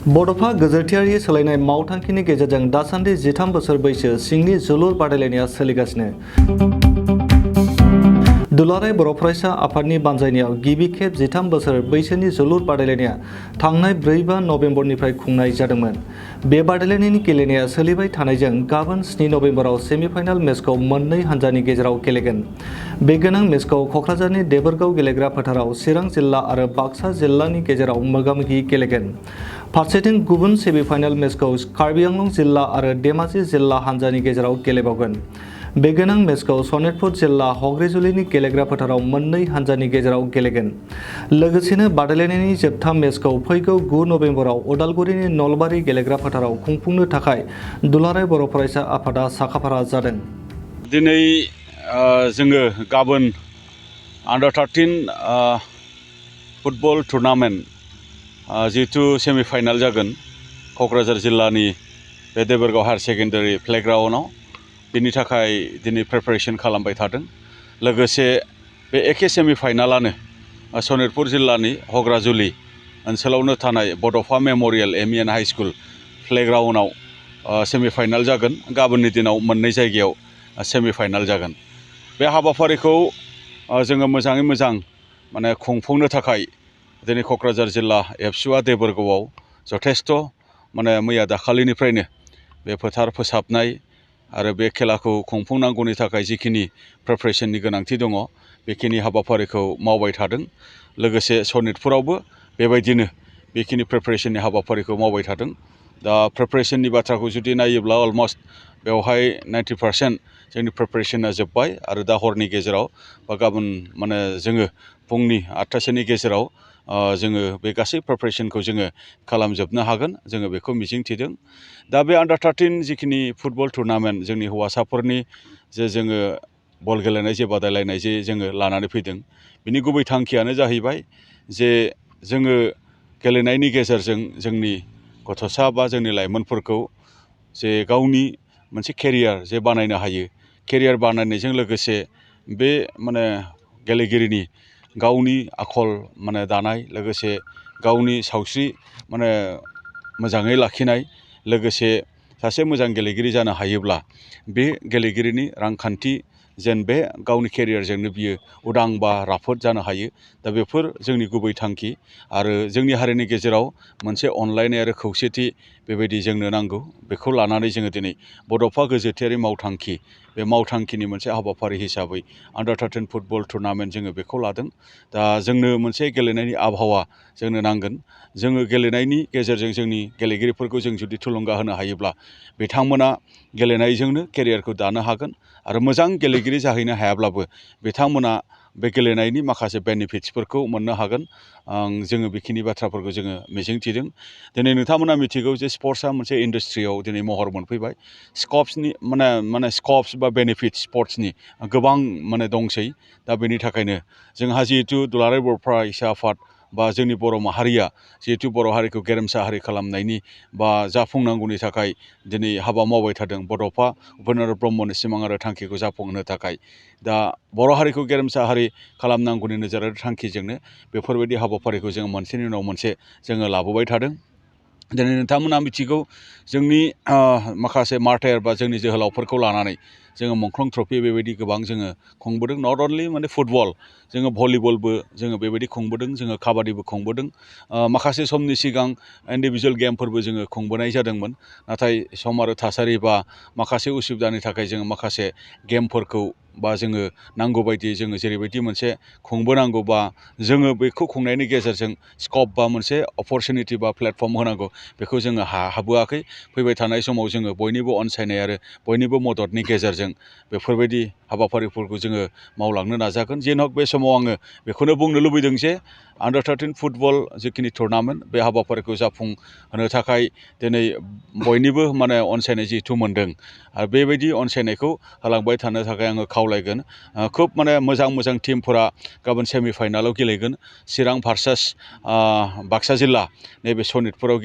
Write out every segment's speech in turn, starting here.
बड'फा गोजोरथियारि सोलायनाय मावथांखिनि गेजेरजों दासान्दि 13 बोसोर बैसो सिंनि जोलुर बादायलायनाया सोलिगासिनो। दुलाराय बर' फरायसा आफादनि बानजायनायाव गिबि खेब 13 बोसोर बैसोनि जोलुर बादायलायनाया थांनाय 4-5 नभेम्बरनिफ्राय खुंनाय जादोंमोन। बे बादायलायनायनि गेलेनाया सोलिबाय थानायजों गाबोन 7 नभेम्बराव सेमिफाइनाल मेचखौ मोननै हान्जानि गेजेराव गेलेगोन। बे गोनां मेचखौ क'क्राझारनि देबोरगाव गेलेग्रा फोथाराव चिरां जिल्ला आरो बाक्सा जिल्लानि गेजेराव मोगा-मोगि गेलेगोन। फारसेथिं गुबुन सेमिफाइनाल मेचखौ कार्बि आंलं जिल्ला आरो धेमाजि जिल्ला हान्जानि गेजेराव गेलेबावगोन। बे गोनां मेचखौ सनितपुर जिल्ला हग्रिजुलिनि गेलेग्रा फोथाराव मोननै हान्जानि गेजेराव गेलेगोन। लोगोसेनो बादायलायनायनि जोबथा मेचखौ फैगौ 9 नभेम्बराव उदालगुरिनि नलबारि गेलेग्रा फोथाराव खुंफुंनो थाखाय दुलाराय बर' फरायसा आफादा साखाफारा जादों। दिनै जोङो गाबोन आन्डार 13 फुटबल टुर्नामेन्ट जिहेथु सेमिफाइनाल जागोन क'क्राझार जिल्लानि बे देबोरगाव हायार सेकेन्डारि प्लेग्राउन्डआव, बिनि थाखाय दिनै प्रिपारेसन खालामबाय थादों। लोगोसे बे एखे सेमिफाइनालानो सनितपुर जिल्लानि हग्राजुलि ओनसोलावनो थानाय Bodofa memorial M E and high school प्लेग्राउन्डआव सेमिफाइनाल जागोन। गाबोननि दिनाव मोननै जायगायाव सेमिफाइनाल जागोन। बे हाबाफारिखौ जोङो मोजाङै मोजां खुंफुंनो थाखाय दिनै क'क्राझार जिल्ला एबसुआ देबोरगावआव जथेस्थ' मैया दाखालिनिफ्रायनो बे फोथार फोसाबनाय आरो बे खेलाखौ खुंफुंनांगौनि थाखाय जिखिनि प्रिपारेसननि गोनांथि दङ बेखिनि हाबाफारिखौ मावबाय थादों। लोगोसे सनितपुरावबो बेबायदिनो बेखिनि प्रिपारेसननि हाबाफारिखौ मावबाय थादों। दा प्रिपारेसननि बाथ्राखौ जुदि नायोब्ला अलमस्ट बेवहाय 90% जोंनि प्रिपारेसना जोब्बाय आरो दा हरनि गेजेराव बा गाबोन जोङो फुंनि 8टासोनि गेजेराव जोङो बे गासै प्रिपारेसनखौ जोङो खालामजोबनो हागोन, जोङो बेखौ मिजिंथिदों। दा बे आन्डार 13 जिखिनि फुटबल टुर्नामेन्ट जोंनि हौवासाफोरनि जोङो बल गेलेनाय बादायलायनाय जोङो लानानै फैदों, बिनि गुबै थांखियानो जाहैबाय जे जोङो गेलेनायनि गेजेरजों जोंनि गथ'सा बा जोंनि लाइमोनफोरखौ गावनि मोनसे केरियार बानायनो हायो। केरियार बानायनायजों लोगोसे बे गेलेगिरिनि गावनि आखल दानाय, लोगोसे गावनि सावस्रि मोजाङै लाखिनाय, लोगोसे सासे मोजां गेलेगिरि जानो हायोब्ला बे गेलेगिरिनि रांखान्थि बे गावनि केरियारजोंनो बियो उदां बा राफोद जानो हायो। दा बेफोर जोंनि गुबै थांखि आरो जोंनि हारिनि गेजेराव मोनसे अनलायनाय आरो खौसेथि बेबायदि जोंनो नांगौ। बेखौ लानानै जोङो दिनै बड'फा गोजोरथियारि मावथांखि, बे मावथांखिनि मोनसे हाबाफारि हिसाबै आन्डार 13 फुटबल टुर्नामेन्ट जोङो बेखौ लादों। दा जोंनो मोनसे गेलेनायनि आबहावा जोंनो नांगोन। जोङो गेलेनायनि गेजेरजों जोंनि गेलेगिरिफोरखौ जों जुदि थुलुंगा होनो हायोब्ला बिथांमोना गेलेनायजोंनो केरियारखौ दानो हागोन आरो मोजां गेलेगिरि जाहैनो हायाब्लाबो बिथांमोना बे गेलेनायनि माखासे बेनिफिट्सफोरखौ मोननो हागोन। जोङो बेखिनि बाथ्राफोरखौ जोङो मिजिंथिदों। दिनै नोंथांमोना मिथिगौ जे स्पर्ट्सआ मोनसे इन्डास्ट्रियाव दिनै महर मोनफैबाय। स्कप्स बा बेनिफिट्स स्पर्ट्सनि गोबां दंसै। दा बेनि थाखायनो जोंहा जिहेथु दुलाराय बर' फरायसा आफाद बा जोंनि बर' माहारिया जिहेथु बर' हारिखौ गेरेमसा हारि खालामनायनि बा जाफुंनांगौनि थाखाय दिनै हाबा मावबाय थादों। बड'फा उपेन्द्र ब्रह्मनि सिमां आरो थांखिखौ जाफुंहोनो थाखाय दा बर' हारिखौ गेरेमसा हारि खालामनांगौनि नोजोर आरो थांखिजोंनो बेफोरबायदि हाबाफारिखौ जोङो मोनसेनि उनाव मोनसे जोङो लाबोबाय थादों। दिनै नोंथांमोना मिथिगौ जोंनि माखासे मार्टायार बा जोंनि जोहोलावफोरखौ लानानै जोङो मुंख्लं ट्रफि बेबायदि गोबां जोङो खुंबोदों। नट अनलि फुटबल, जोङो भलिबलबो जोङो बेबायदि खुंबोदों, जोङो काबादिबो खुंबोदों। माखासे समनि सिगां इन्डिभिजुवेल गेमफोरबो जोङो खुंबोनाय जादोंमोन। नाथाय सम आरो थासारि बा माखासे उसुबिदानि थाखाय जोङो माखासे गेमफोरखौ बा जोङो नांगौ बायदियै जोङो जेरैबायदि मोनसे खुंबोनांगौ बा जोङो बेखौ खुंनायनि गेजेरजों स्कप बा मोनसे अपरचुनिटि बा प्लेटफर्म होनांगौ बेखौ जोङो हाबोआखै। फैबाय थानाय समाव जोङो बयनिबो अनसायनाय आरो बयनिबो मददनि गेजेरजों बेफोरबायदि हाबाफारिफोरखौ जोङो मावलांनो नाजागोन। जेन' बे समाव आङो बेखौनो बुंनो लुबैदों जे आन्डार 13 फुटबल जिखिनि टुर्नामेन्ट बे हाबाफारिखौ जाफुंहोनो थाखाय दिनै बयनिबो अनसायनाय जिहेथु मोनदों आरो बेबायदि अनसायनायखौ होलांबाय थानो थाखाय आङो खावलायगोन। खोब मोजां टिमफोरा गाबोन सेमिफाइनालाव गेलेगोन। चिरां भार्सास बाक्सा जिल्ला नैबे सनितपुराव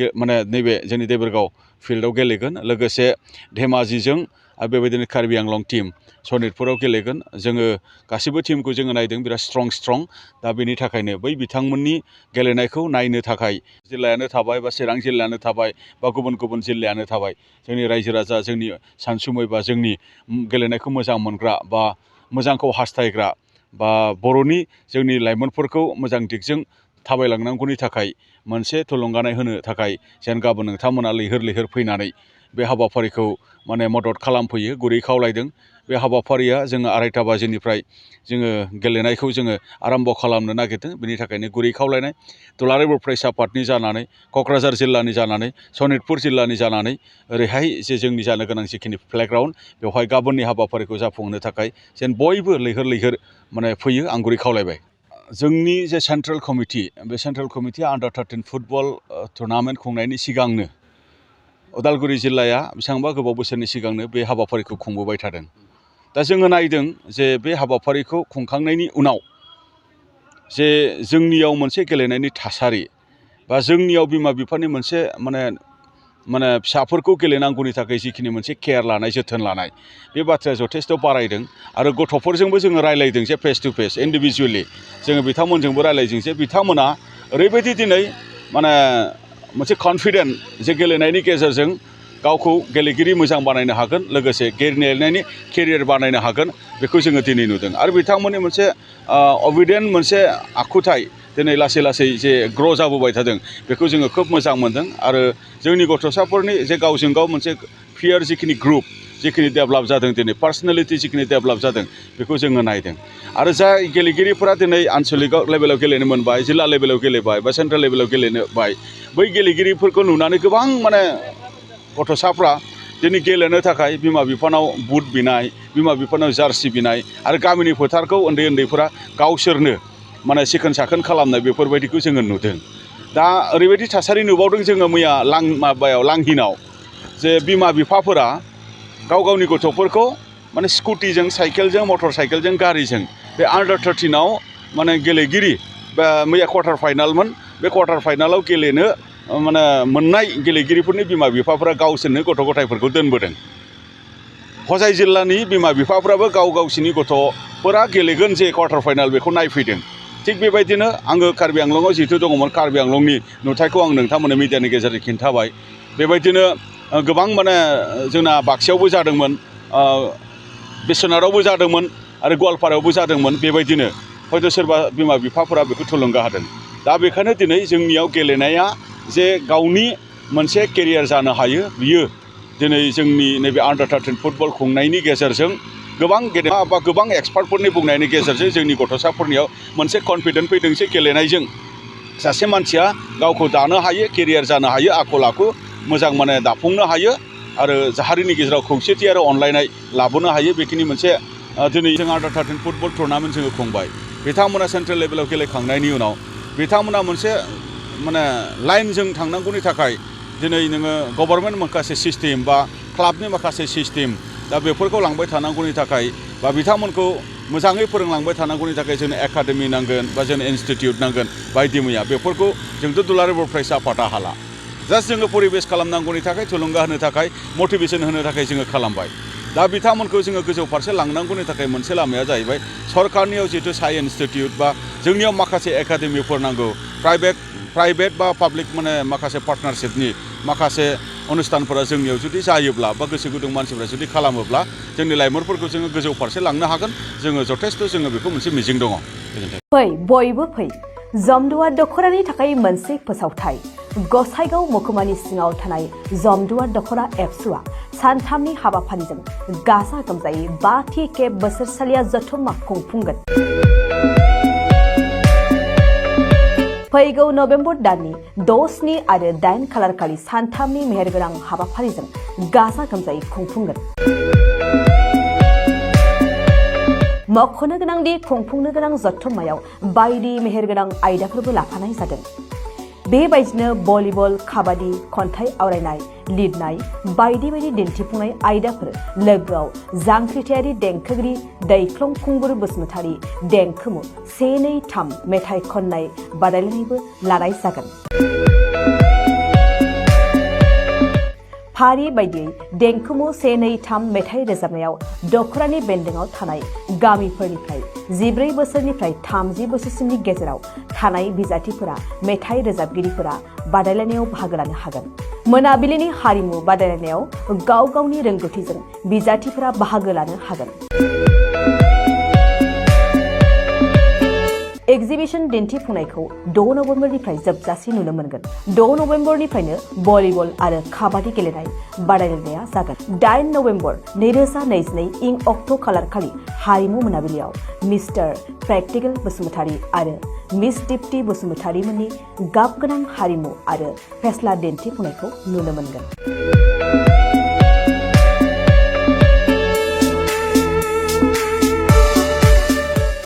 नैबे जोंनि देबोरगाव फिल्डआव गेलेगोन। लोगोसे धेमाजिजों आरो बेबायदिनो कार्बि आंलं टीम सनितपुराव गेलेगोन जोङो गासिबो टीमखौ जोङो नायदों बिराद स्ट्रं दा बेनि थाखायनो बै बिथांमोननि गेलेनायखौ नायनो थाखाय जिल्लायानो थाबाय बा चिरां जिल्लायानो थाबाय बा गुबुन गुबुन जिल्लायानो थाबाय जोंनि रायजो राजा जोंनि सानसुमै बा जोंनि गेलेनायखौ मोजां मोनग्रा बा मोजांखौ हास्थायग्रा बा बर'नि जोंनि लाइमोनफोरखौ मोजां दिगजों थाबायलांनांगौनि थाखाय मोनसे थुलुंगानाय होनो थाखाय जेन गाबोन नोंथांमोना लैहोर लैहोर फैनानै बे हाबाफारिखौ माने मदद खालामफैयो गुरै खावलायदों बे हाबाफारिया जोङो 2:30 बाजिनिफ्राय जोङो गेलेनायखौ जोङो आराम्भ खालामनो नागिरदों बेनि थाखायनो गुरै खावलायनाय दुलाराय बर' फरायसा आफादनि जानानै क'क्राझार जिल्लानि जानानै सनितपुर जिल्लानि जानानै ओरैहाय जे जोंनि जानो गोनां जिखिनि प्लेग्राउन्ड बेवहाय गाबोननि हाबाफारिखौ जाफुंहोनो थाखाय जेन बयबो लैहोर लैहोर माने फैयो आं गुरै खावलायबाय जोंनि जे सेन्ट्रेल कमिटि बे सेन्ट्रेल कमिटिया आन्डार-13 फुटबल टुर्नामेन्ट खुंनायनि सिगांनो उदालगुरि जिल्लाया बेसेबांबा गोबाव बोसोरनि सिगांनो बे हाबाफारिखौ खुंबोबाय थादों दा जोङो नायदों जे बे हाबाफारिखौ खुंखांनायनि उनाव जे जोंनियाव मोनसे गेलेनायनि थासारि बा जोंनियाव बिमा बिफानि मोनसे माने फिसाफोरखौ गेलेनांगौनि थाखाय जिखिनि मोनसे केयार लानाय जोथोन लानाय बे बाथ्राया जथेस्थ' बारायदों आरो गथ'फोरजोंबो जोङो रायलायदों जे फेस टु फेस इन्डिभिजुवेलि जोङो बिथांमोनजोंबो रायलायदों जे बिथांमोना ओरैबायदि दिनै माने मोनसे कनफिडेन्ट जे गेलेनायनि गेजेरजों गावखौ गेलेगिरि मोजां बानायनो हागोन लोगोसे गेलेनायनि केरियार बानायनो हागोन बेखौ जोङो दिनै नुदों आरो बिथांमोननि मोनसे अबिडेन्ट मोनसे आखुथाय दिनै लासै लासै जे ग्र' जाबोबाय थादों बेखौ जोङो खोब मोजां मोनदों आरो जोंनि गथ'साफोरनि जे गावजों गाव मोनसे पियार जिखिनि ग्रुप जिखिनि डेभेलप जादों दिनै पार्सनेलिटि जिखिनि डेभेलप जादों बेखौ जोङो नायदों आरो जाय गेलेगिरिफोरा दिनै आन्सलिक लेभेलाव गेलेनो मोनबाय जिल्ला लेभेलाव गेलेबाय बा सेन्ट्रेल लेभेलाव गेलेबाय बै गेलेगिरिफोरखौ नुनानै गोबां माने गथ'साफ्रा दिनै गेलेनो थाखाय बिमा बिफानाव बुट बिनाय बिमा बिफानाव जार्सि बिनाय आरो गामिनि फोथारखौ उन्दै उन्दैफोरा गावसोरनो माने सिखोन साखोन खालामनाय बेफोरबायदिखौ जोङो नुदों दा ओरैबायदि थासारि नुबावदों जोङो मैया लांहिनाव जे बिमा बिफाफोरा गाव गावनि गथ'फोरखौ माने स्कुटिजों साइकेलजों मटर साइकेलजों गारिजों बे आन्डार-13आव माने गेलेगिरि बा मैया क्वार्टार फाइनालमोन बे क्वार्टार फाइनालाव गेलेनो माने मोननाय गेलेगिरिफोरनि बिमा बिफाफोरा गावसोरनो गथ' गथायफोरखौ दोनबोदों हजाय जिल्लानि बिमा बिफाफ्राबो गाव गावसिनि गथ'फोरा गेलेगोन जे क्वार्टार फाइनाल बेखौ नायफैदों थिग बेबायदिनो आङो कार्बि आंलंआव जिहेतु दङमोन कार्बि आंलंनि नुथायखौ आं नोंथांमोननो मिडियानि गेजेरजों खिन्थाबाय बेबायदिनो गोबां माने जोंना बाक्सायावबो जादोंमोन बिश्वनाथावबो जादोंमोन आरो गवालपारायावबो जादोंमोन बेबायदिनो हयथ' सोरबा बिमा बिफाफोरा बेखौ थुलुंगा होदों दा बेखायनो दिनै जोंनियाव गेलेनाया जे गावनि मोनसे केरियार जानो हायो बियो दिनै जोंनि नैबे आन्डार-13 फुटबल खुंनायनि गेजेरजों गोबां गेदेमा बा गोबां एक्सपार्टफोरनि बुंनायनि गेजेरजों जोंनि गथ'साफोरनियाव मोनसे कनफिडेन्ट फैदों जे गेलेनायजों सासे मानसिया गावखौ दानो हायो केरियार जानो हायो आखल आखु मोजां माने दाफुंनो हायो आरो हारिनि गेजेराव खौसेथि आरो अनलायनाय लाबोनो हायो बेखिनि मोनसे दिनै जों आन्डार-13 फुटबल टुर्नामेन्ट जोङो खुंबाय बिथांमोना सेन्ट्रेल लेभेलाव गेलेखांनायनि उनाव बिथांमोना मोनसे माने लाइनजों थांनांगौनि थाखाय दिनै नोङो गभर्नमेन्ट माखासे सिस्टेम बा क्लाबनि माखासे सिस्टेम दा बेफोरखौ लांबाय थानांगौनि थाखाय बा बिथांमोनखौ मोजाङै फोरोंलांबाय थानांगौनि थाखाय जोंनो एकाडेमि नांगोन बा जोंनो इनस्टिटिउट नांगोन बायदि मैया बेफोरखौ जोंथ' दुलाराय बर' फरायसा आफादा हाला जास्ट जोङो परिबेस खालामनांगौनि थाखाय थुलुंगा होनो थाखाय मटिभेसन होनो थाखाय जोङो खालामबाय दा बिथांमोनखौ जोङो गोजौ फारसे लांनांगौनि थाखाय मोनसे लामाया जाहैबाय सरकारनियाव जिहेतु साइ इनस्टिटिउट बा जोंनियाव माखासे एकाडेमिफोर नांगौ प्राइभेट बा पाब्लिक माने माखासे पार्टनारशिपनि माखासे अनुस्थानफोरा जोंनियाव जुदि जायोब्ला बा गोसो गुदुं मानसिफ्रा जुदि खालामोब्ला जोंनि लाइमोनफोरखौ जोङो गोजौ फारसे लांनो हागोन जोङो जथेस्थ' जोङो बेखौ मोनसे मिजिं दङ फै बयबो फै जमदुवार दख'रानि थाखाय मोनसे फोसावथाय गसाइगाव महकुमानि सिङाव थानाय जमदुवार दख'रा एबसुआ सानथामनि हाबाफारिजों गाजा गोमजायै 5थि खेब बोसोरसालिया जथुम्मा खुंफुंगोन फैगौ नभेम्बर दाननि 6, 7 आरो 8 खालारखालि सानथामनि मेहेरगोनां हाबाफारिजों गाजा गोमजायै खुंफुंगोन मख'नो गोनांदि खुंफुंनो गोनां जथुम्मायाव बायदि मेहेरगोनां आयदाफोरबो लाफानाय जादों बेबायदिनो भलिबल काबादि खन्थाइ आवरायनाय लिरनाय बायदि बायदि दिन्थिफुंनाय आयदाफोर लोगोआव जांख्रिथायारि देंखोगिरि दैख्लं खुंगुर बसुमतारी देंखोमु 1, 2, 3 मेथाइ खननाय बादायलायनायबो लानाय जागोन फारि बायदियै देंखोमु 1, 2, 3 मेथाइ रोजाबनायाव दख'रानि बेन्दोंआव थानाय गामिफोरनिफ्राय 14 बोसोरनिफ्राय 30 बोसोरसिमनि गेजेराव थानाय बिजाथिफोरा मेथाइ रोजाबगिरिफोरा बादायलायनायाव बाहागो लानो हागोन। मोनाबिलिनि हारिमु बादायलायनायाव गाव गावनि रोंगौथिजों बिजाथिफोरा बाहागो लानो हागोन। एक्जिबिशन दिन्थिफुंनायखौ 6 नबेम्बरनिफ्राय जोबजासिम नुनो मोनगोन। 6 नबेम्बरनिफ्रायनो भलिबल आरो काबादि गेलेनाय बादायलायनाया जागोन। 8 नबेम्बर 2022 इं अक्ट' खालारखालि हारिमु मोनाबिलियाव मिस्टार प्रेक्टिकेल बसुमतारी आरो मिस दीप्ति बसुमतारी मोननि गाबगोनां हारिमु आरो फेस्ला दिन्थिफुंनायखौ नुनो मोनगोन।